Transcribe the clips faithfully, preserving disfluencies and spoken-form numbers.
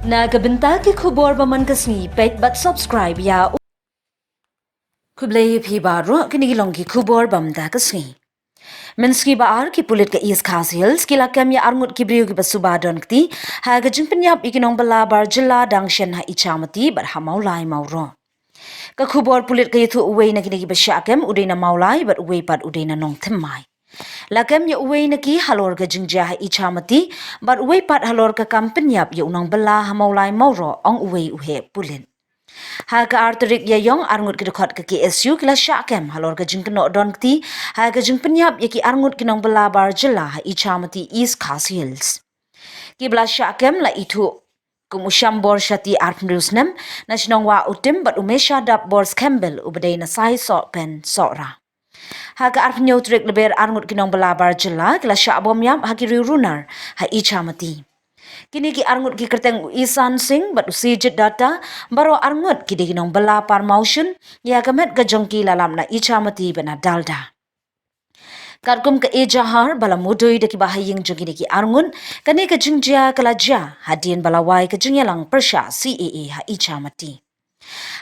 Na ka bynta ki khubor ba man ka sngi, peit bad subscribe ïa u. Khublei ïa phi baroh, kine ki long ki khubor ba man ka sngi. Mynsngi ba ar, ki pulit ka East Khasi Hills ki la kem ïa arngut ki briew kiba suba don kti ha ka jingpynïap ïa ki nongbylla bar jylla dang shen ha Ichamati bad ha Mawlai Mawroh. Ka khubor pulit ka ïathuh, uwei na kine kiba shah kem u dei na Mawlai bad uwei pat u dei na Nongthymmai. La kem ïa uwei na ki halor ka jingjia ha Ichamati bad uwei pat halor ka kam pynïap ïa u nongbylla ha Mawlai Mawroh, ong uwei u heh pulit. Ha ka ar tarik Ïaïong, arngut ki dkhot ka K S U ki la shah kem halor ka jingkynnoh don kti ha ka jingpynïap ïa ki arngut ki nongbylla bar jylla ha Ichamati, East Khasi Hills. Kiba la shah kem la ithuh kum u Shambor Shati, arphew snem, na shnong Wah Utim, bad u Mesha Dap Bors Khembel uba dei na Saisohpen Sohra. Ha ka arphew tarik Lber, arngut ki nongbylla bar jylla ki la shah bom ïap ha ki riew runar ha Ichamati. Kine ki arngut ki kyrteng u Isan Singh bad u Sijit Datta, baroh arngut ki dei ki nongbylla par mawshun, ïa ka met ka jong ki la lap na Ichamati bad na Dalda. Katkum ka ejahar ba la mudui da kiba ha ïing jong kine ki arngut, kane ka jingjia ka la jia hadien ba la wai ka jingïalang pyrshah C A A ha Ichamati.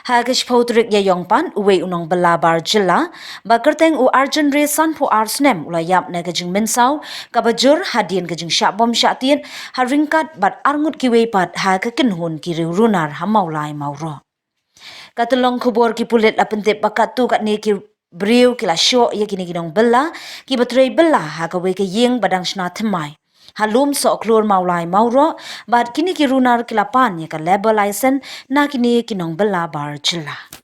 Ha ka shiphew tarik Ïaïong pat, uwei u nongbylla bar jylla ba kyrteng u Arjun Ray, sanphew ar snem, u la ïap na ka jingmynsaw kaba jur hadien ka jingshah bom shah tied ha ryngkat bad arngut kiwei pat ha ka kynhun ki riew runar ha Mawlai Mawroh. Ka tyllong khubor ki pulit la pyntip ba katto katne ki briew ki la shoh ïa kine ki nongbylla kiba trei bylla ha kawei ka ïing ba dang shna thymmai ha Lumsohkhlur, Mawlai Mawroh, bad kine ki runar ki la pan ïa ka labour license na kine ki nongbylla bar jylla.